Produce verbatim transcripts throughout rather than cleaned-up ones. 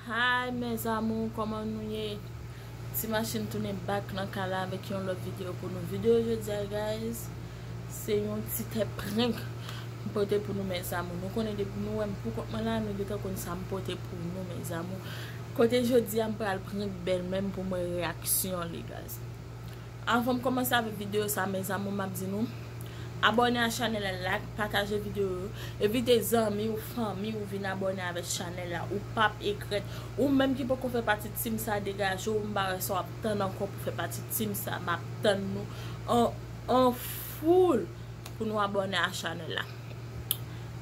Hi mes amours, kòman nou ye? Ti Machin tounen back nan kay la avèk yon lòt videyo pou nou. Videyo jodi a, guys, se yon ti tè prank m pote pou nou, mes amours. Nou konnen depi nou wè m pou kont mwen la, nou gentan konn sa m pote pou nou, mes amours. Kote jodi a m pral prank bèlmè m pou m wè reyaksyon li, guys. Avan m kòmanse avèk videyo sa, mes amours, m ap di nou, abòne a chanèl la, like, pataje videyo yo, envite zanmi w, fanmi w vin abòne avèk chanèl la. Ou p ap egrèt. Ou menm ki poko fè pati team sa, degaje w, m pa wè sa w ap tann ankò pou fè pati team sa. M ap tann nou an, an foul pou nou abòne a chanèl la.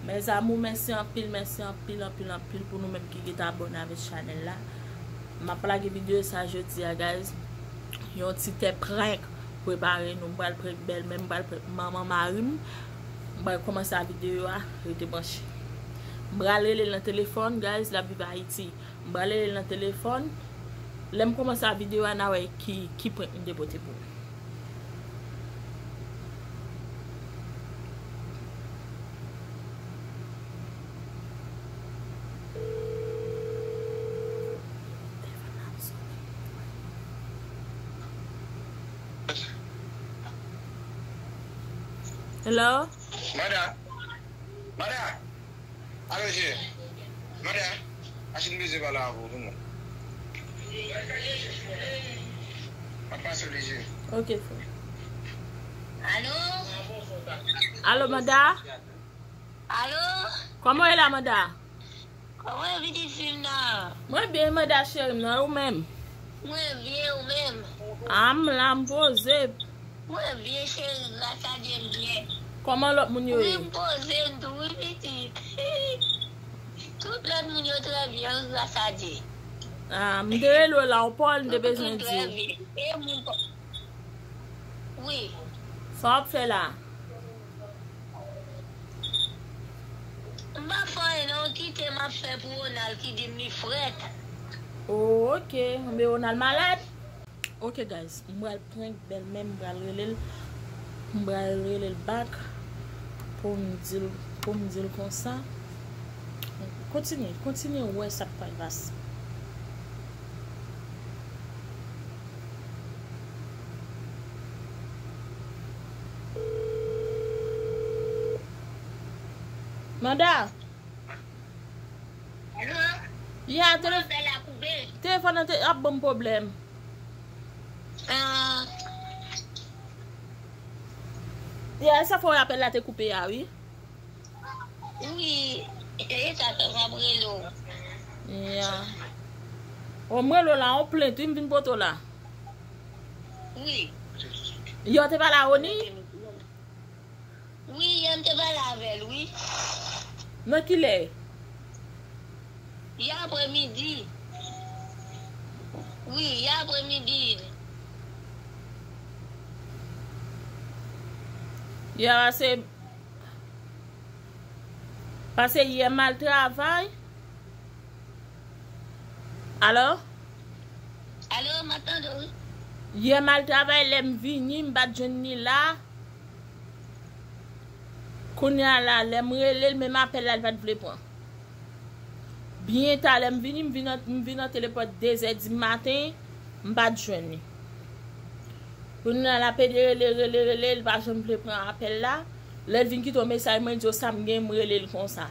Mes amours, mèsi anpil, mèsi anpil, anpil, anpil pou nou menm ki gentan abòne avèk chanèl la. M ap lage videyo sa jodi a, guys. Yon ti tè prank. Prepare nou, m pral prank bèlmè m, m pral prank manman mari m. M pral kòmanse a videyo a, rete branche. M pral rele l nan telefòn, guys, l ap viv Ayiti. M pral rele l nan telefòn. Lè m kòmanse a videyo a, n a wè ki, ki prank m te pote pou nou. Hello? Mada! Mada! Alo, je. Mada, machin bezwen pale avè w, vin non. M ap pase w li, je. Ok, frè. Alo? Alo, Mada? Alo? Kòman w ye la, Mada? Kòman pitit fi m nan? Mwen byen, Mada cheri m nan, ou menm? Mwen byen, ou menm? A, m la, m poze. Mwen byen, cheri, gras a Dye, m byen. Kòman lòt moun yo ye? Wi, m poze m tou, wi, pitit. Tout lòt moun yo trè byen, wi, gras a Dye. A, m te rele w la, yon pawòl m te bezwen di w. Tout moun trè byen. E moun pa-, wi. Sa w ap fè la? M pa fè anyen non, kite m ap fè pou Ronald ki di m li frèt. Oh, ok. Enben Ronald malad? Ok, guys, m pral prank bèlmè m, m pral rele l. M pral rele l back pou m di l, pou m di l konsa. Kontinye, kontinye wè sa k pral pase. Manda. Alo? Ya, tele-, apèl la koupe. Telefòn nan te ap ban m pwoblèm. Ah. Ya, sa fè apèl la te koupe a, wi. Wi, e sa fè m ap rele w. Ya. O, m rele w la, yon plent, wi, m vin pote w la. Wi. Yè w te pale a Rony? Wi, yè m te pale avè l, wi. Nan kilè? Yè apremidi. Wi, yè apremidi. Yè a se, pase yè m al travay. Alo? Alo, m ap tande w, wi. Yè m al travay, lè m vini, m pa t jwenn li la. Kounye a la, lè m rele l, menm apèl la, li pa t vle pran. Byen ta, lè m vini, m vin an, m vin antre lepòt de zè di maten, m pa t jwenn li. Kounye a la, pede rele, rele, rele, li pa janm vle pran apèl la. Lè l vin kite yon mesaj, mwen di yo sa m gen, m rele l konsa.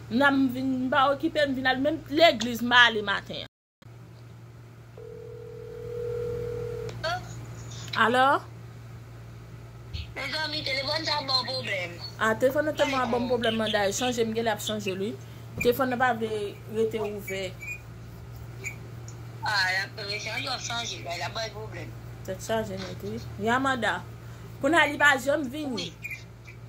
M nan, m vin, m pa okipe l, m vin al menm legliz, m pa ale maten an. Alo? Mezanmi, telefòn sa ban pwoblèm. A, telefòn nan tèlman ap ban m pwoblèm, Manda, chanje, m genlè ap chanje l, wi. Telefòn nan pa vle rete ouvè. A, l ap rechanje, w ap chanje, l ap bay pwoblèm. Tèt chaje nèt, wi. Ya, Manda. Kounye a li pa janm vini. Wi.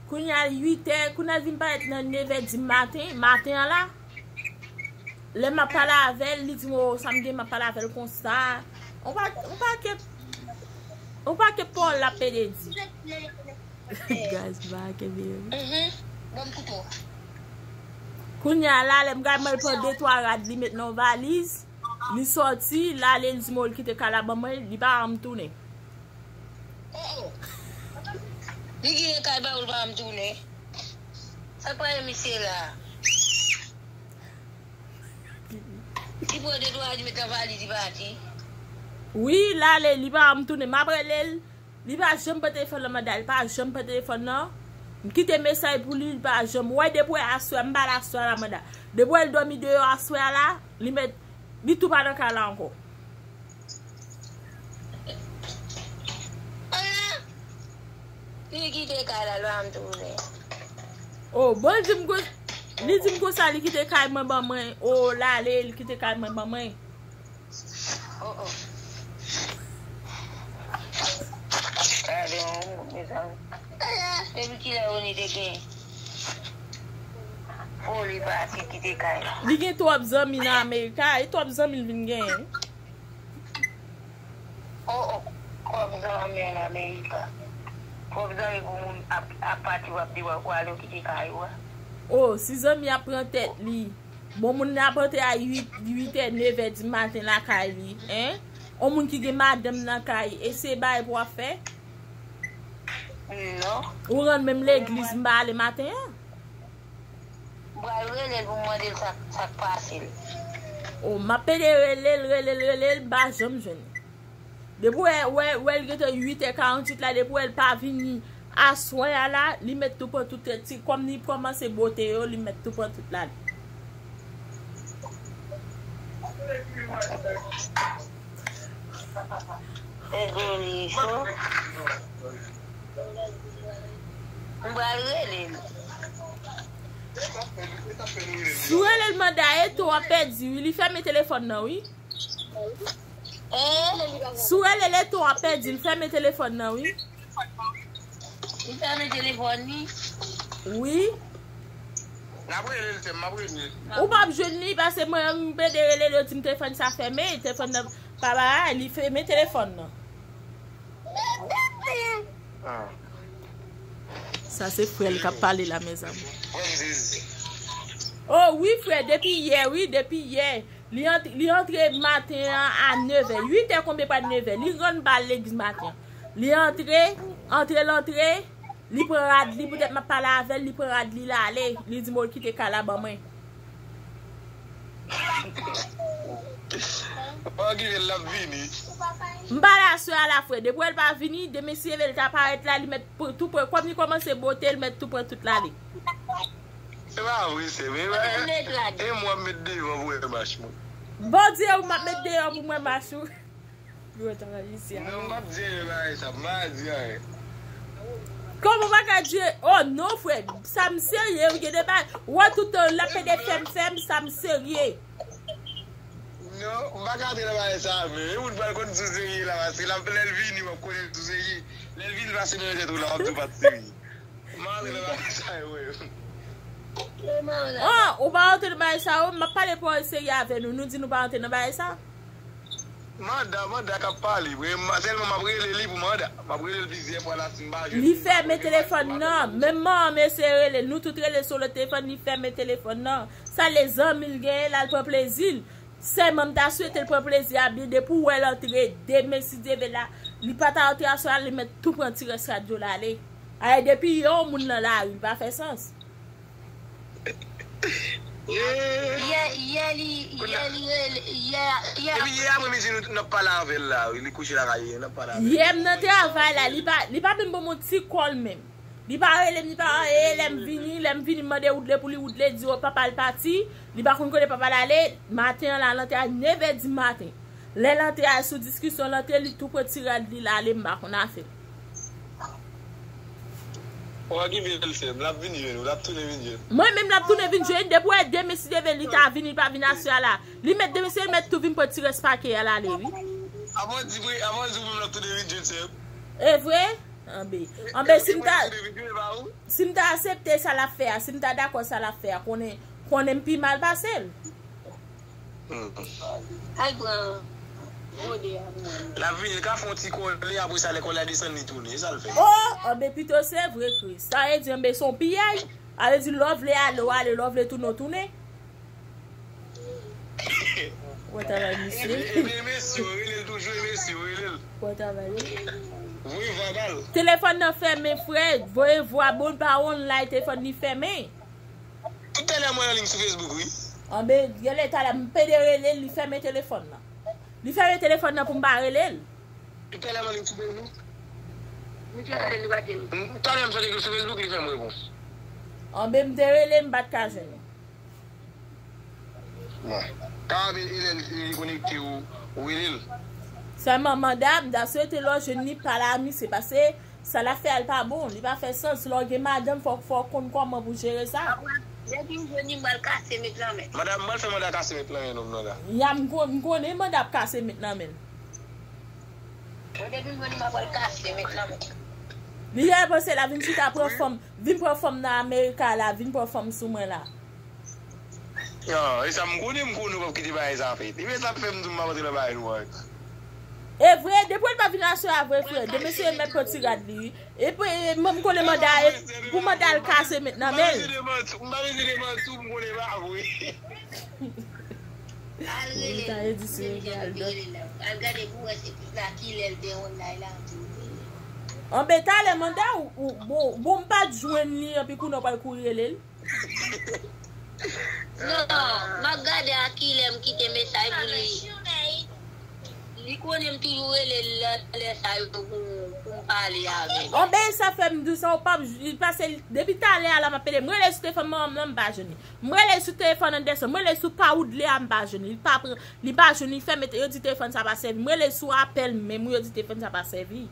Kounye a uit è, kounye a l vin parèt nan nevè di maten, maten an la. Lè m ap pale avè l, li di m, o, sa m gen, m ap pale avè l konsa. On pa, on pakèt, on pakèt pawòl l ap pede di. Guys, m pa kenbe yo. Mhm. Bon, m koupe w. Kounye a la, lè m gade mwen, l pran de twa rad, li met nan yon valiz, li sòti, l ale, li di m, o, l kite kay la ban mwen, li pa rann m tounen. Oh, oh. Li genyen kay ba ou, l pa janm tounen. Sa k pa gen misye la? Li pran de twa, li met nan valiz, li pati. Wi, l ale, li pa janm tounen. M ap rele l, li pa janm pran telefòn nan, manda, li pa janm pran telefòn nan. M kite mesaj pou li, li pa janm. Wè, depi wè aswè, m pa la aswè la, manda. Depi wè l dòmi deyò aswè a la, li met, li tou pa nan kay la ankò. Li kite kay la, lwa m tounen. Oh, bon, li di m kon-, li di m konsa, li kite kay mwen ban mwen. Oh, l ale, li kite kay mwen ban mwen. Oh, oh. Gade yon moun, mezanmi. Depi kilè Rony te gen foli pati kite kay la? Li gen twòp zanmi nan Amerika, e twòp zanmi l vin genyen. Oh, oh, kòm zanmi an Amerika. Kòm zanmi pou moun ap, ap pati w ap di w al kite kay ou a. Oh, si zanmi ap pran tèt li. Bon, moun nan ap antre a uit, uit è, nevè di maten lakay li, en? On moun ki gen madanm nan kay, e se bagay pou w ap fè? Non. Ou rann menm legliz m pa ale maten an? M pral rele l pou m mande l sa, sa k pase l. Oh, m ap pede rele l, rele l, rele l, m pa janm jwenn li. Depi wè, wè, wè l gentan uit è karanntuit la, depi wè l pa vini aswè a la, li mèt tou pran tout ti, kòm li kòmanse bote yo, li mèt tou pran tout la. Egoli cho. M pral rele l. Si w rele l manda Eto w ap pèdi wi, li fèmen telefòn nan wi. Eh? Si w rele l Eto w ap pèdi, li fèmen telefòn nan wi. Li fèmen telefòn li? Wi. N ap rele l, sè m, m ap rele l. Ou p ap jwenn li, paske mwen, m pede rele l, yo di m telefòn sa fèmen, telefòn nan pa bagay, li fèmen telefòn nan. Ah. Sa se frè l k ap pale la, mezanmi. Frè m sezi. Oh, wi, frè, depi yè, wi, depi yè. Li ant-, li antre maten an a nevè. Uit è konbyen pral nevè? Li rann bal legliz maten an. Li antre, antre l antre, li pran rad li, poutèt m ap pale avè l, li pran rad li, l ale. Li di m, oh, l kite kay la ban mwen. Okipe l, l ap vini. M pa la sè a la, frè. Depi wè l pa vini, demen si leve l ta parèt la, li mèt pran tou pran. Kòm li kòmanse bote, li mèt tou pran tout l ale. Se pa vre, sè m. E mwen w ap met deyò pou wè mach mwen. Bondye, ou m ap met deyò pou mwen mach ou. Yo travay isi a. Non, m p ap di anyen bagay sa, m pa di anyen. Kòman w pa ka di, oh non, frè, sa m serye, wi, gen de bagay. Ou wè tout tan l ap pede fè m, fè m, sa m serye. Non, m pa ka antre nan bagay sa a, men. E moun pral konn si w serye la, paske l ap, lè l vini, w ap konnen si w serye. Lè l vini, pase nan tèt ou la, w ap di w pa t serye. M antre nan bagay sa yo, wi. Ah, ou pa antre nan bagay sa yo, m ap pale pou w serye avè nou. Nou di nou pa antre nan bagay sa. Manda, manda k ap pale, wi. M, sèlman m ap rele li pou manda. M ap rele l plizyè fwa la, si m pa jwenn li, m ap rele l. Li fèmen telefòn nan. Menm manman m eseye rele l. Nou tout rele l sou lòt telefòn, li fèmen telefòn nan. Sa l zanmi l genyen, l al pran plezi l. Sèlman m ta swete l pran plezi a byen, depi w wè l antre demen si Dye vle la, li pa ta antre aswè a, li mèt tou pran ti rès radyo l ale. Ay, depi yon moun nan lari, li pa fè sans. Yè, yè li, yè li rele, yè, yè. Epi yè apremidi nou, n ap pale avè l la, wi, li kouche lakay li, n ap pale avè l. Yè m nan travay la, li pa, li pa menm ban m yon ti kòl menm. Li pa rele m, li pa anyen, lè m vini, lè m vini, m mande Woodley pou li, Woodley di, oh, papa l pati, li pa konn kote papa l ale, maten an la, l antre a nevè di maten. Lè l antre a sou diskisyon, l antre, li tou pran ti rad li, l ale, m pa konn afè l. Okipe l, sè m, l ap vin jwenn ou, l ap tounen vin jwenn. Mwen menm, l ap tounen vin jwenn, depi w wè demen si Dye vle, li ta vini, li pa vin aswè a la. Li mèt demen si l mèt tou vin pran ti rès pake a, l ale, wi. Avan di, avan di ou menm, l ap tounen vin jwenn, sè m. E vre? Anben, anben, si m ta, si m ta aksepte sa l ap fè a, si m ta dakò sa l ap fè a, konnen, konnen m pi mal pase l. Al pran vode a pou mwen. L ap vini, l ka fè yon ti kole, apre sa, lè kole a desann, li tounen. E sa l fè. Oh, anben, pito se vre, Kris. Sa vle di, anben, se yon piyay. Sa vle di, lè w vle ale, w ale, lè w vle tounen, w tounen. Wè travay misye. Epi, epi mesye yo rele l toujou, e mesye yo rele l. Wè travay li. Voye vwa ba l. Telefòn nan fèmen, frè. Voye vwa, bon, pa online, telefòn li fèmen. Tout talè mwen anliy sou Facebook, wi. Anben, genlè talè m pede rele l, li fèmen telefòn nan. Li fèmen telefòn nan pou m pa rele l. Talè m annik sou Facebook. M te rele l, li pa te. M, talè m sot ekri sou Facebook, li fè m repons. Anben, m te rele l, m pa t ka jwenn li. Bon. Ka ap e lè l konekte ou, ou rele l. Sèlman, madam, m ta swete lè w jwenn li, pale a misye, paske sa l ap fè a, l pa bon, li pa fè sans. Lè w gen madanm, fò, fò w konn kòman pou jere sa. Depi m jwenn li, m pral kase met nan men l. Madanm, m pral fè manda kase met nan men nonm nan la. Ya, m kon-, m konnen manda ap kase met nan men l. Depi m jwenn li, m pral kase met nan men l. Li genlè panse l ap vin chita pran fanm, vin pran fanm nan Amerika la, vin pran fanm sou mwen la. Yo, e sa m konnen, m konnen w p ap kite bagay sa fèt. Ebyen sa k fè m di w m p ap antre nan bagay nou an. E vre, depi l pa vin aswè a vre, frè, demen se mèt pran ti rad li, wi. Epi, e, m, m konnen manda, e, pou manda al kase met nan men l. M pa bezwen de manti, m pa bezwen de manti, m konnen pa vre. Al rele l, al gade pou wè se ki la, kilè l te online la, anpil rele. Anben, talè manda, ou, ou, bon, bon, m pa t jwenn li, anpi kounye a w pral kouri rele l. Non, m ap gade a kilè m kite mesaj pou li. Li konnen m toujou rele l lè, lè sa yo pou, pou m pale avè l. Anben, sa fè m di w sa, ou p ap, li pase, depi talè a la, m ap pede. M rele sou telefòn manman m nan, m pa jwenn li. M rele sou telefòn Anderson, m rele sou pa Woodley a, m pa jwenn li. Li pa pran, li pa jwenn, li fèmen, yo di telefòn sa pa sèvi. M rele sou apèl menm, yo di telefòn sa pa sèvi.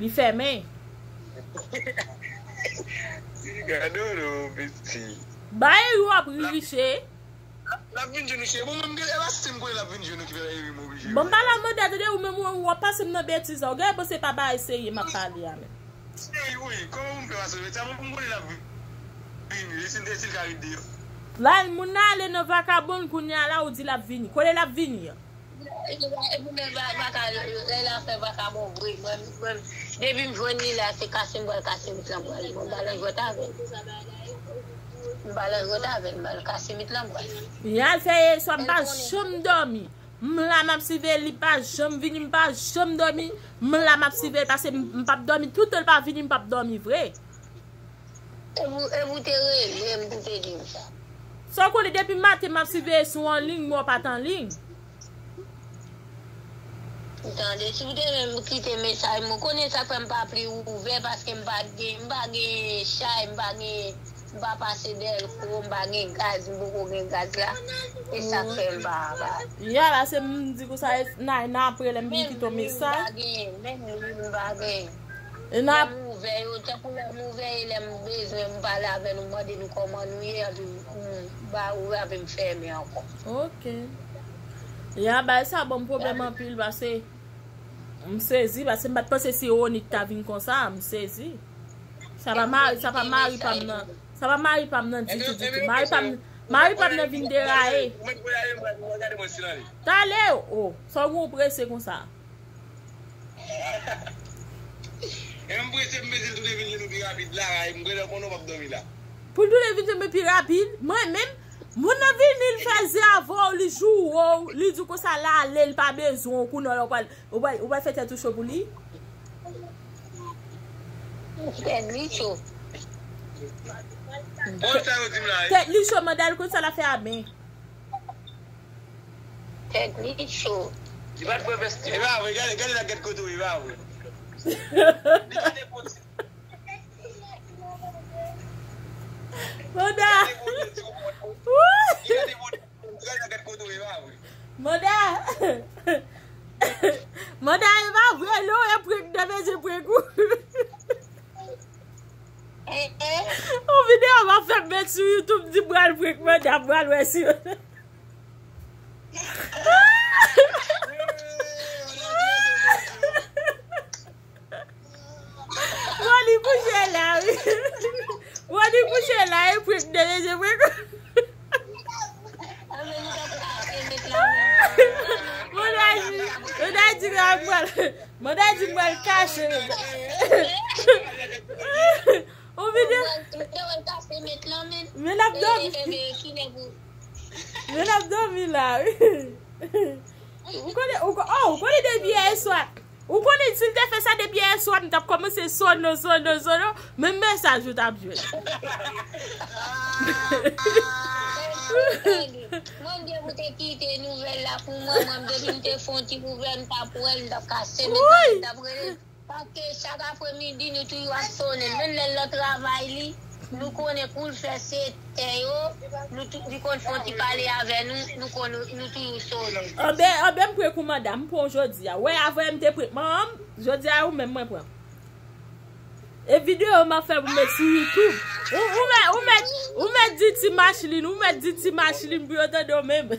Li fèmen. Gade w, non, piti. Ba Eri w ap ri, Riche. L ap vin jwenn nou, cheri. Bon, mwen, m gen, e pa si m konnen l ap vin jwenn nou ki fè Eri m oblije. Bon, m pa la mande, tande, ou menm, ou, w ap pase m nan betiz la. Ou genlè panse pa bagay serye m ap pale a menm. Ey, wi, kòman pou m fè pase w? Sa pou m konnen l ap vini. E si, e si l ka ret deyò? La, moun nan ale nan vakabon, kounye a la, ou di l ap vini. Kote l ap vini an? E pou lè va-, vaka-, lè l ap fè vakabon vre. Mwen, mwen, depi m jwenn li la, se kase m pral kase met lan pral. Mwen pa nan jwèt avè l. M pa nan jwèt avè l, m pral kase met lan pral. Y al fè yèswa, m pa janm dòmi. M la, m ap siveye l, li pa janm vini, m pa janm dòmi. M la, m ap siveye l, paske m, m p ap dòmi. Toutan l pa vini, m p ap dòmi vre. E pou, e pou te rele m pou te di m sa. Sa w konnen, depi maten, m ap siveye si w anliy, men w pa t anliy. Tande, si w te menm kite mesaj mwen, konnen sa k fè m pa pli ouvè, paske m pa t gen, m pa gen chay, m pa gen M pa pase dèlko, m pa gen gaz, m poko gen gaz la. E sa k fè m pa, pa. Ya la, se m di konsa, e, nan, nan apre lè m vin kite w mesaj. Menm lwil m pa gen, menm lwil m pa gen. E nan. Lè m ouvè yo, tankou lè m ouvè e lè m bezwen m pale avè nou, m mande nou kòman nou ye, anpi m, m pa ouvè, anpi m fèmen ankò. Ok. Ya, bay sa ban m pwoblèm anpil, paske m sezi, paske m pa t panse se Onik ta vin konsa, m sezi. Sa pa mari, sa pa mari pa m nan. Sa pa mari pa m nan ditou, ditou. Mari pa m, mari pa m nan vin deraye. Talè, o, sa w gen w prese konsa? E m prese, m prese l tounen vin jwenn nou pi rapid la, e m genlè konnen w p ap dòmi la. Pou l tounen vin jwenn mwen pi rapid, mwen menm, moun nan vini, l fè zen avè w, li joure w, li di w konsa l ale, li pa bezwen w, kounye a w pral Ou pral, ou pral fè tèt ou cho pou li? Tèt li cho. Bon, sa yo di m la, wi. Tèt li cho, manda l konn sa l ap fè a men. Tèt li cho. Li pa t pran vès li. E pa vre, gade, gade la, gade kote w ye, e pa vre. Li gade bon ti. Manda. Li gade bon ti. Li gade bon ti. Manda! Manda, e pa vre non, e prank nan mezi prank ou. Yon videyo m ap fè m met sou YouTube, di m pral prank Manda, m pral wè si. Rony kouche la, wi. Rony kouche la, e prank de mezi prank. Manda di, manda di m pral, manda di m pral kache. Ou vide. Men l ap dòmi. Men l ap dòmi la, wi. Ou konnen, ou ko-, oh, ou konnen depi yè swa. Ou konnen si l te fè sa depi yè swa, m t ap kòmanse sono, sono, sono, menm mesaj ou t ap jwenn. Mwen, depi w te kite nouvèl la pou mwen, mwen, depi m te fè yon ti nouvèl, m t ap wè l, m t ap kase, men m t ap rele. Paske chak apremidi, nou toujou ap sonnen l. Menm lè l nan travay li, nou konnen pou l fè sete yo, nou tou, li konn fè yon ti pale avè nou, nou konn, nou toujou sonnen l. Anben, anben, m pran kou manda, m pran jodi a. Wè, avè m te pran, manman, jodi a, ou menm mwen pran. E videyo m ap fè pou met sou YouTube. Ou, ou mèt, ou mèt, ou mèt di ti Machlin, ou mèt di ti Machlin pou yo tande w menm.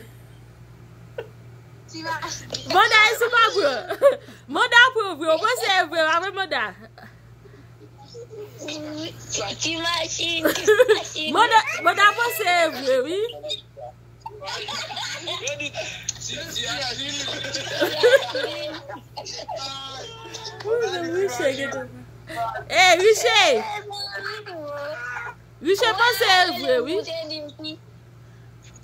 Ti Machlin. Manda e sou pa vre. Manda pran vre, ou panse e vre, pa vre manda? Ti Machlin, ti Machlin. Manda, manda panse e vre, wi. Wi, Riche gentan. Ey, Riche! Riche panse e vre, wi.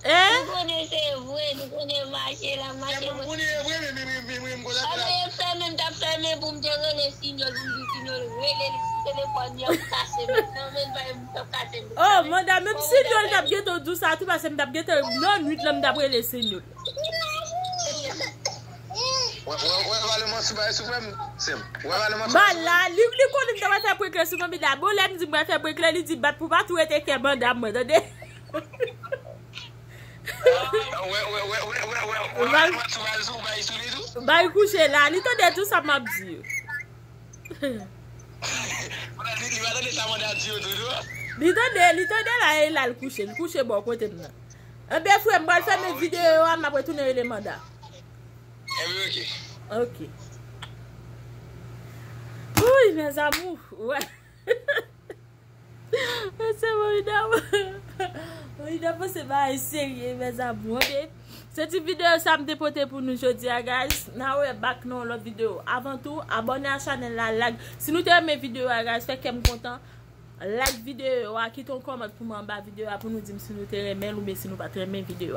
Hein? Ou konnen se vre, nou konnen mache la, mache. Mwen konnen e vre, men, men, men, men, men, m konn apèl la. Apre, fèmen, m t ap fèmen pou m te rele Sinyòl, pou m di Sinyòl, rele li sou telefòn li, ap kase m. Non, men, pa, m t ap kase m. Oh, manda, menm Sinyòl t ap gentan di w sa tou, paske m t ap gentan, nan nwit lan, m t ap rele Sinyòl. Wè, wè, wè, Valeman sou bagay sou frè m, sè m. Wè, Valeman sou bagay sou frè m. Ba la, li, li konnen m ta pral fè prank la sou fanmi la. Bon, lè m di m pral fè prank la, li di bat pou bat ou rete kè banda mwen, tande? Wè, wè, wè, wè, wè, wè, wè, wè, Valeman sou bagay sou, bagay sou li tou. Bay kouche la, li tande tout sa m ap di yo. Li, li pa tande sa manda di yo tou, tou. Li tande, li tande la, e la l kouche, li kouche bò kote m nan. Enben, frè m, m pral fèmen videyo a, m ap retounen rele manda. Enben, oke. Oke. Uy, mes amours, wè. Se bon, Ida. Ida panse bagay serye, mes amours, oke? Se ti videyo sa m te pote pou nou jodi a, guys. N a wè back nan yon lòt videyo. Avan tou, abòne a chanèl la, like. Si nou te renmen videyo a, guys, fè kè m kontan. Like videyo a, kite yon kòmant pou mwen anba videyo a pou nou di m si nou te renmen l oubyen si nou pa t renmen videyo